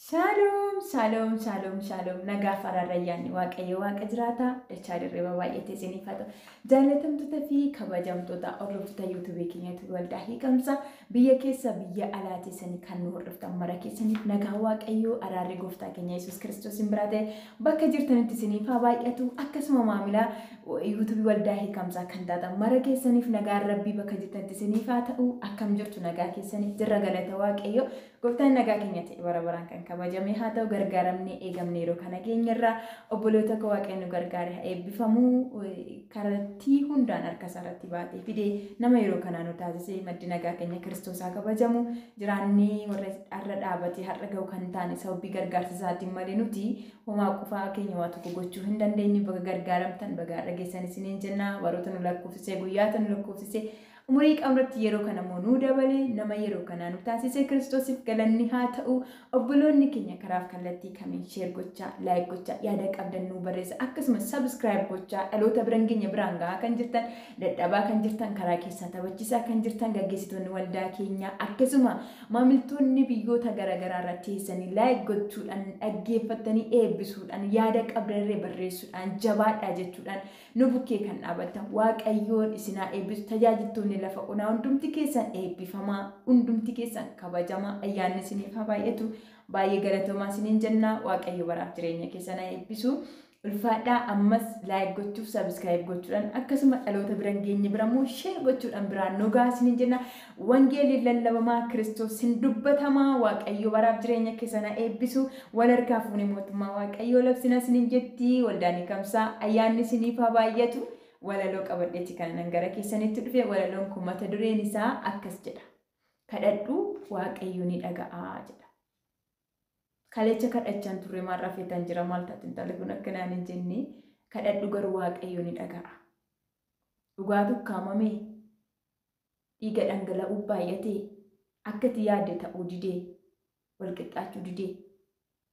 Shaaloom, shaaloom, shaaloom, shaaloom. Nagaa fararrayyaan Waaqayyo Waaqa jiraataa dachaa dirriba baay'atee isiniif haa ta'u. Jaallatamtoota fi kabajamtoota hordoftoota yuutuubii keenyatti waldaa hiikamsa biyya keessa biyya alaa teessanii kan nu hordoftan mara keessaniif nagaa Waaqayyoo araarri gooftaa keenya Yesuus Kiristoos hin biraa ta'e bakka jirtanitti isiniif haa baay'atu. Akkasuma maamila yuutuubii waldaa hiikamsaa kan taatan mara keessaniif nagaan Rabbii bakka jirtanitti isiniif haa ta'u. Akkam jirtu nagaa keessaniif jirra galata Waaqayyoo. Gooftaan nagaa keenya ta'e bara baraan kan kabajame haa ta'u gargaaramnee eegamne yeroo kana geenyerra obboloota akka Waaqayyo nu gargaare haa eebbifamu karattii hundaan harka isaarratti baatee fidee nama yeroo kanaa nu taasise maddi nagaa keenya Kiristoos haa kabajamu jiraannee warra har'a dhaabatee har'a ga'u kan taane sababii gargaarsa isaatiin malee nuti homaa qofaa keenya waa tokko gochuu hin dandeenyu baga gargaaramtan baga har'a geessan isiniin jenna baroota nu lakkoofsise guyyaata nu lakkoofsise umurii qabnutti yeroo kana immoo nuu dabale nama yeroo kanaa nu taasise Kiristoosiif galanni haa ta'u. Obboloonni keenya karaaf kallattii kamiin sheer gochaa, laayik gochaa, yaada qabdan nuu barreessa akkasumas sabskiraayib gochaa dhaloota biran keenya biraan gahaa kan jirtan dadhabaa kan jirtan karaa keessaa taphachiisaa kan jirtan gaggeessitoonni waldaa keenyaa akkasuma maamiltoonni biyyoota garaagaraa irra teessanii laayik gochuudhaan dhaggeeffattanii eebbisuudhaan yaada qabdan irree barreessuudhaan jabaadhaa jechuudhaan nu bukkee kan dhaabatan Waaqayyoon isinaa eebbisu tajaajiltoonni lafa onaa hundumti keessan eebbifamaa hundumti keessan kabajamaa ayyaanni isiniif haa baay'atu baay'ee galatoomaa isiniin jenna Waaqayyo baraaf jireenya keessan haa eebbisu. Ulfaadhaa ammas laayik gochuuf sabiskiraayib gochuudhaan akkasuma dhaloota biran geenye bira immoo sheer gochuudhaan biraan nu gahaa isiniin jenna. Wangeelli lallabamaa Kiristoos hin dubbatamaa Waaqayyo baraaf jireenya keessan haa eebbisu. Wal harkaa fuunee mootummaa Waaqayyoo labsina isiniin jetti waldaan hiikamsaa ayyaanni isiniif haa baay'atu. Walaloo qabadheeti kana nan gara keessanitti dhufe walaloon kun mata dureen isaa akkas jedha. Kadhadhu Waaqayyo ni dhaga'aa jedha. Kalecha kadhachaan turre maal rafeetan jira maal taate intalli kun akka naan hin jenne kadhadhu garuu Waaqayyo ni dhaga'a. Dhugaatu kaamame dhiiga dhangala'uu baay'atee akka itti yaadde ta'uu didee wal qixxaachuu didee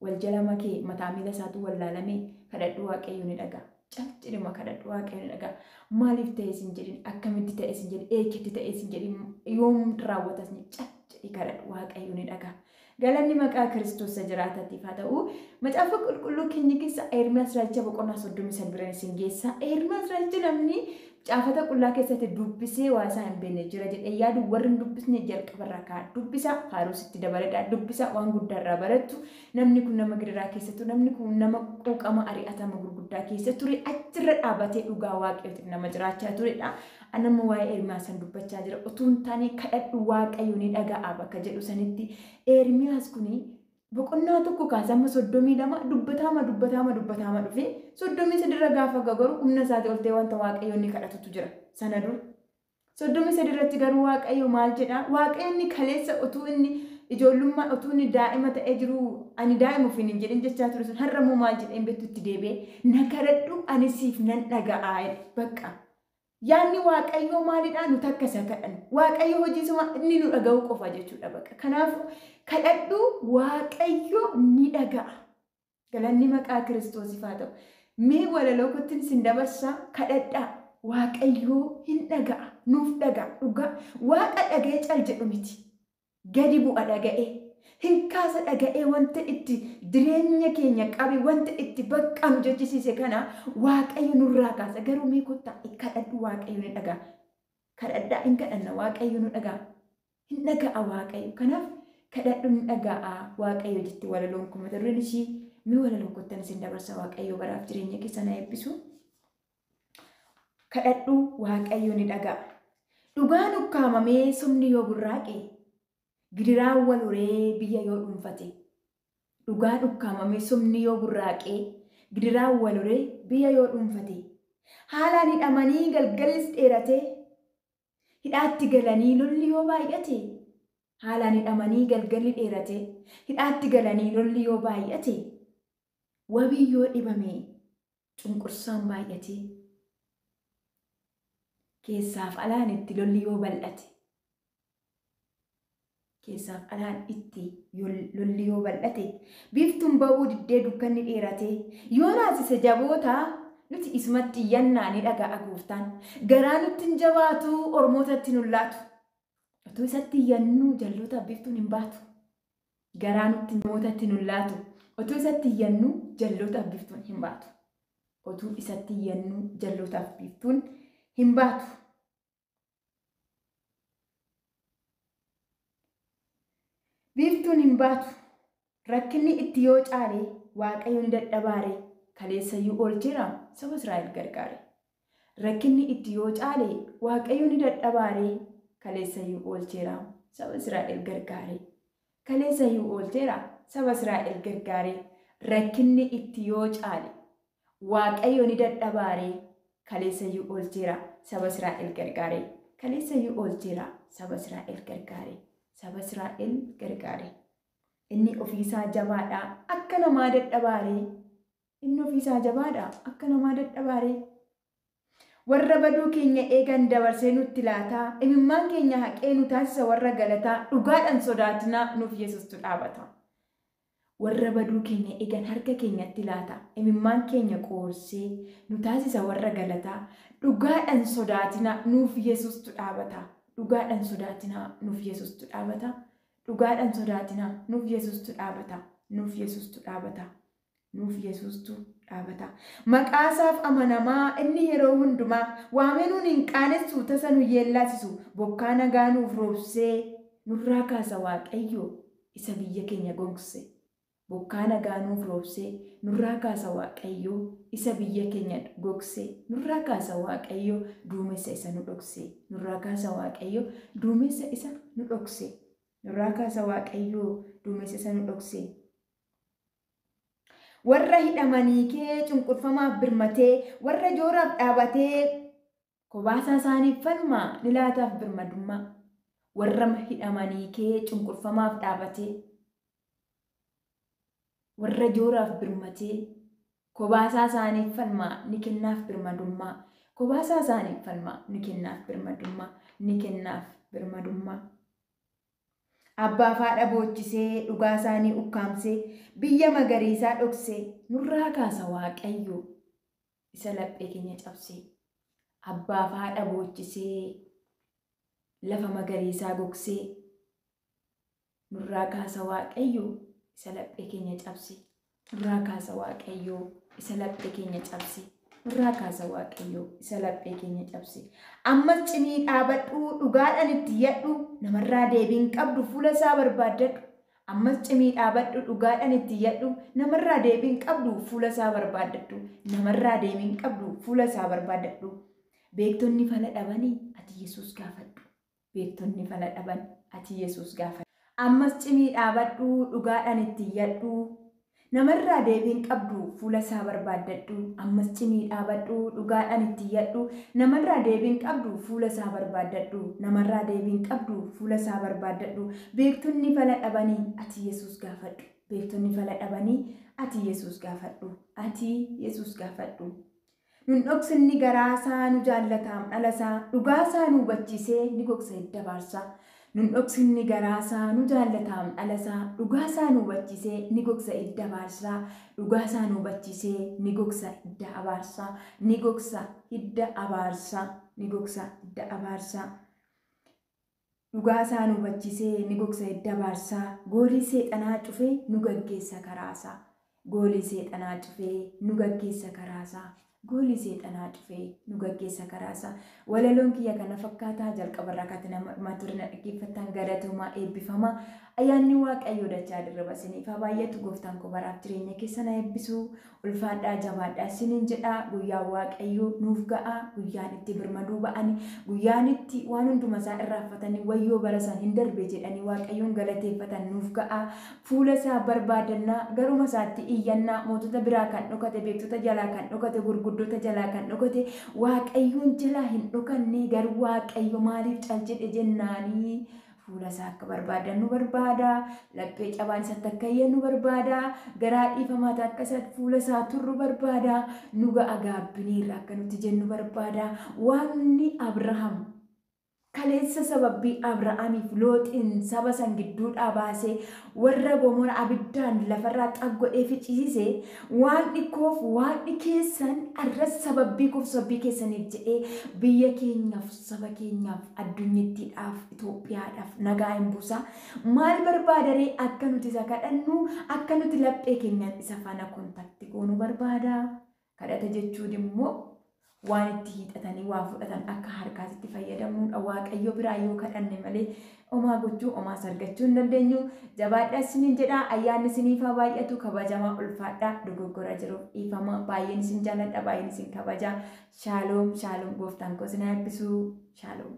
wal jala makee mataa miila isaatu wallaalamee kadhadhu Waaqayyo ni dhaga'a. Calcidhuma kadhadhu Waaqayyo ni dhaga'a. Maaliif ta'e sin jedhin akkamitti ta'e sin jedhin eeketti ta'e sin jedhin yoom raawwatas ni calcidhi kadhadhu Waaqayyo ni dhaga'a. Galanni maqaa Kiristoos jiraatatiif haa ta'u. Macaafa qulqulluu keenya keessa Ermiyaas raajicha boqonnaa 33 biran isin geessa. Ermiyaas raajicha namni caafata qullaa keessatti dubbisee waa isaa hin beekne jira jedhee yaadu warri hin dubbisne jalqabarraa ka'a. Dubbisa faarusitti dabaladha. Dubbisa waan guddaarraa barattu. Namni kun nama gidiraa keessa ture. Namni kun nama quuqama ari'atama gurguddaa keessa ture. Achirra dhaabatee dhugaa Waaqayyootiif nama jiraachaa turedha. Anamma waa'ee Ermiyaas san dubbachaa jira. Utuu hin taane kadhadhu Waaqayyo ni dhaga'a bakka jedhu sanitti Ermiyaas kuni boqonnaa tokko kaasee amma 32 dubbataama dubbataama dubbataama dhufe 33 irra gaafa gagaru humna isaatii ol ta'e wanta Waaqayyo inni kadhatutu jira sana dur. 33 irratti garuu Waaqayyo maal jedha? Waaqayyo inni kaleessa utuu inni ijoollummaa utuu inni daa'ima ta'ee jiru ani daa'ima ofiin hin jedhin jechaa ture sun har'a immoo maal jedheen beektu itti deebi'ee na kadhadhu ani siif nan dhaga'aa jedhe bakka. Yaanni Waaqayyoo maalidhaa nuti akka isa kadhannu. Waaqayyo hojii isuma inni nu dhaga'u qofa jechuudha bakka. Kanaafuu kadhadhu Waaqayyo ni dhaga'a. Galanni maqaa Kiristoosiif haa ta'u. Mee walaloo kottin isin dabarsaa kadhadhaa. Waaqayyoo hin dhaga'a. Nuuf dhaga'a. Dhugaa. Waaqa dhaga'ee cal jedhu miti. Gadi bu'a dhaga'ee. Hin kaasa dhaga'ee wanta itti jireenya keenya qabe wanta itti baqqaanu jechisiise kana Waaqayyo nurraa kaasa. Garuu mee kottaa kadhadhu Waaqayyo ni dhaga'a. Kadhadhaa hin kadhanna Waaqayyo nu dhaga'a. Hin dhaga'a Waaqayyo. Kanaaf kadhadhu ni dhaga'a Waaqayyo jetti walaloon kun mata dureen ishii mee walaloo kottan isin dabarsa Waaqayyo baraaf jireenya keessan haa eebbisu. Kadhadhu Waaqayyo ni dhaga'a. Dhugaan ukkaamamee sobni yoo burraaqe gidiraan wal horee biyya yoo dhuunfate. Dhugaan ukkaamamee sobni yoo burraaqee gidiraan wal horee biyya yoo dhuunfate. Haalaan hidhamanii galgallis dheeratee hidhaatti galanii lolli yoo baay'ate. Haalaan hidhamanii galgalli dheerate hidhaatti galanii lolli yoo baay'ate. Wabii yoo dhibame cunqursaan baay'ate. Keessaaf alaan itti lolli yoo bal'ate. Keessaaf alaan itti lolli yoo bal'ate biiftuun ba'uu diddee dukkanni dheerate yoo naasise jaboota nuti isumatti iyyannaa ni dhaga'a gooftaan garaa nutti hin jabaatu ormootatti nun laatu. Utuu isatti iyyannuu jalloota biiftuun hin baatu. Garaa nutti namootatti nun laatu. Otuu isatti iyyannuu jallootaaf biiftuun hin baatu. Otuu isatti iyyannuu jallootaaf biiftuun hin baatu. Biiftuun hin baatu. Rakkinni itti yoo caale Waaqayyo ni dadhabaare kaleessayyuu oolcheera saba Israa'el gargaare. Rakkinni itti yoo caale Waaqayyo ni dadhabaare kaleessayyuu oolcheera saba Israa'el gargaare. Kaleessayyuu oolcheera saba Israa'el gargaare. Rakkinni itti yoo caale Waaqayyo ni dadhabaare kaleessayyuu oolcheera saba Israa'el gargaare. Kaleessayyuu oolcheera saba Israa'el gargaare. Saba Israa'el gargaare. Inni ofiisaa jabaadha akka namaa dadhabaare. Inni ofiisaa jabaadha akka namaa dadhabaare. Warra baduu keenya eegan dabarsee nutti laataa, imimmaan keenya haqee nu taasisa warra galataa, dhugaadhaan sodaatinaa nuuf Yesuustu dhaabata. Warra baduu keenya eegan harka keenyatti laata, imimmaan keenya qoorsee nu taasisa warra galataa, dhugaadhaan sodaatinaa nuuf Yesuustu dhaabata. Dhugaadhaan sodaatinaa nuuf Yesuustu dhaabata. Dhugaadhaan sodaatinaa nuuf Yesuustu dhaabata. Nuuf Yesuustu dhaabata. Nuuf Yesuustu dhaabata. Maqaasaaf amanamaa inni yeroo hundumaa waamee nuun hin qaanessu tasa nu yeellaasisu bokkaa nagaa nuuf roobsee nurraa kaasa Waaqayyo isa biyya keenya gogse. Bokkaa nagaa nuuf roobsee nurraa kaasa Waaqayyo isa biyya keenya gogse. Nurraa kaasa Waaqayyo duumessa isa nu dhokse. Nurraa kaasa Waaqayyo duumessa isa nu dhokse. Nurraa kaasa Waaqayyo duumessa isa nu dhokse. Warra hidhamanii kee cunqurfamaaf birmatee, warra jooraaf dhaabatee kobaasaa isaaniif falmaa ni laataaf birmadummaa. Warra hidhamanii kee cunqurfamaaf dhaabatee, warra jooraaf birmatee kobaasaa isaaniif falmaa ni kennaaf birmadummaa. Kobaasaa isaaniif falmaa ni kennaaf birmadummaa. Ni kennaaf birmadummaa. Abbaa haadha boochisee dhugaa isaanii ukkaamsee biyya magariisaa dhoksee nurraa kaasa Waaqayyo isa laphee keenya cabsee. Abbaa haadha boochisee lafa magariisaa gogsee nurraa kaasa Waaqayyo isa laphee keenya cabsee. Nurraa kaasa Waaqayyo isa laphee keenya cabsee. Nurraa kaasa Waaqayyo isa laphee keenya cabse. Ammas cimii dhaabadhu dhugaadhaan itti iyyadhu namarraa deebiin qabdu fuula isaa barbaaddadhu. Ammas cimii dhaabadhu dhugaadhaan itti iyyadhu namarraa deebiin qabdu fuula isaa barbaaddadhu. Namarraa deebiin qabdu fuula isaa barbaaddadhu. Beektonni fala dhabanii ati Yesuus gaafadhu. Beektonni fala dhaban ati Yesuus gaafadhu. Ammas cimii dhaabadhu dhugaadhaan itti iyyadhu. Namarraa deebiin qabdu fuula isaa barbaaddadhu. Ammas cimii dhaabadhu dhugaadhaan itti iyyadhu. Namarraa deebiin qabdu fuula isaa barbaaddadhu. Namarraa deebiin qabdu fuula isaa barbaaddadhu. Beektonni fala dhabanii ati Yesuus gaafadhu. Beektonni fala dhabanii ati Yesuus gaafadhu. Ati Yesuus gaafadhu. Nun dhoksinni garaasaa nu jaallataam dhalasaa dhugaasaa nu hubachiisee ni gogsa hidda baarsaa. Nun dhoksinni garaasaa nu jaallataam dhalasaa dhugaasaa nu hubachiisee ni gogsa hidda abaarsaa. Dhugaasaa nu hubachiisee ni gogsa hidda abaarsaa. Ni gogsa hidda abaarsaa. Ni gogsa hidda abaarsaa. Dhugaasaa nu hubachiisee ni gogsa hidda abaarsaa. Goolii seexanaa cufee nu gaggeessa karaasaa. Goolii seexanaa cufee nu gaggeessa karaasaa. Goolii seexanaa cufee nu gaggeessa karaasaa. Walaloon kiyya kana fakkaataa jalqabarraa kaati nama ture na dhaggeeffattan galatoomaa eebbifamaa. Ayyaanni Waaqayyoo dachaa dirriba isiniif haa baay'atu. Gooftaan koo baraaf jireenya keessa na eebbisu. Ulfaadhaa jabaadhaa isiniin jedhaa. Guyyaan Waaqayyoo nuuf ga'a. Guyyaan itti birmaduu ba'anii guyyaan itti waan hunduma isaa irraanfatanii wayyoo bara san hin darbe jedhanii Waaqayyoon galateeffatan nuuf ga'a. Fuula isaa barbaadannaa garuma isaatti iyyannaa mootota biraa kan dhokate beektota jalaa kan dhokate gurguddoota jalaa kan dhokate Waaqayyoon jalaa hin dhokanne garuu Waaqayyo maaliif cal jedhe jennaanii fuula isaa akka barbaadan nu barbaada. Laphee cabaan isatti akka iyyannu barbaada. Garaa dhiifamaa akka isa fuula isaa turru barbaada. Nu ga'a gaabbiniirra akka nuti jennu barbaada. Waaqni Abrahaam Kaleessa sababbii Abrahaamiif Looxiin saba san gidduudhaa baasee warra Gomora abiddaan lafarraa xab godhee ficcisiise, Waaqni koof Waaqni keessan arras sababbii koof sababbii keessaniif jedhee biyya keenyaaf, saba keenyaaf, addunyittiidhaaf, Itoophiyaadhaaf nagaa hin buusa. Maal barbaadaree? Akka nuti isa kadhannu, akka nuti laphee keenyaan isa faana kontakti goonuu barbaada. Kadhata jechuun immoo waan itti hiixatanii waa fudhatan akka harkaatti fayyadamuudha. Waaqayyo biraa yoo kadhanne malee omaa gochuu, omaas argachuu hin dandeenyu. Jabaadhaa isiniin jedha. Ayyaanni isiniif haa baay'atu. Kabajamaa, ulfaadhaa. Dogoggora jiruuf dhiifama. Baay'een isin jaalladha. Baay'een isin kabaja. Shaaloom shaaloom. Gooftaan koo isin haa eebbisu. Shaaloom.